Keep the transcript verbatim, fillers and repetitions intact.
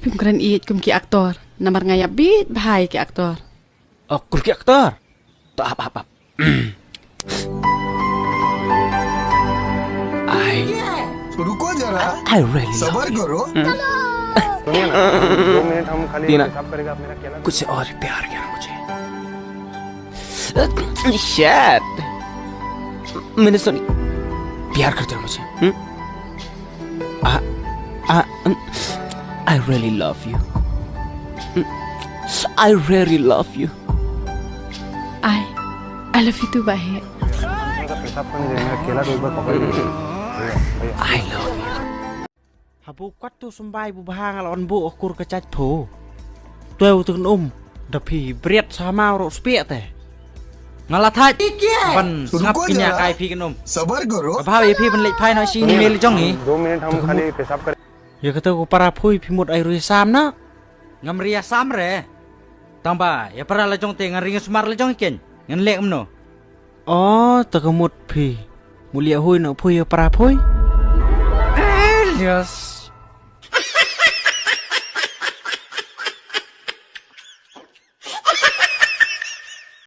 Phim kren ïeit kum ki aktor. Namar nga ïa bit bha ïa ki aktor. Oh, kum ki aktor. To ap ap ap. I रुको जरा, I really love सबर you. करो। सुनिए ना, दो मिनट हम खाली टीना, पेशाब करेगा, आप मेरा केला कुछ और प्यार किया मुझे। Shit. मैंने सुनी, प्यार करते हो मुझे? हम्म? I, I, um, I really love you. Mm. I really love you. I, I love you too, Bahe. उनका पेशाब करने दे, मेरा केला तो एक बार पकड़ लीजिए। भैया, भैया। I love you. Haba u kwat tu symbai bu bha nga la wan buh ha kur ka jait phu. Twe u tun um. Da phi bret sa ma ro spiak te. Nga la thait. Ban sngap kñia kai phi kan um. सबर करो। Ka bha ïa phi ban leit phai noh shi email jong i. दो मिनट हम खाली पेशाब कर Ïa kata ko para phui phi mut ai rui sam na. Ngam ria sam re. Tang ba ïa para la jong te ngan ring sumar la jong i ken. Ngan leh kumno? Oh, ta ka mut phi. Mut ïa hui noh phui ïa para phui. Elias.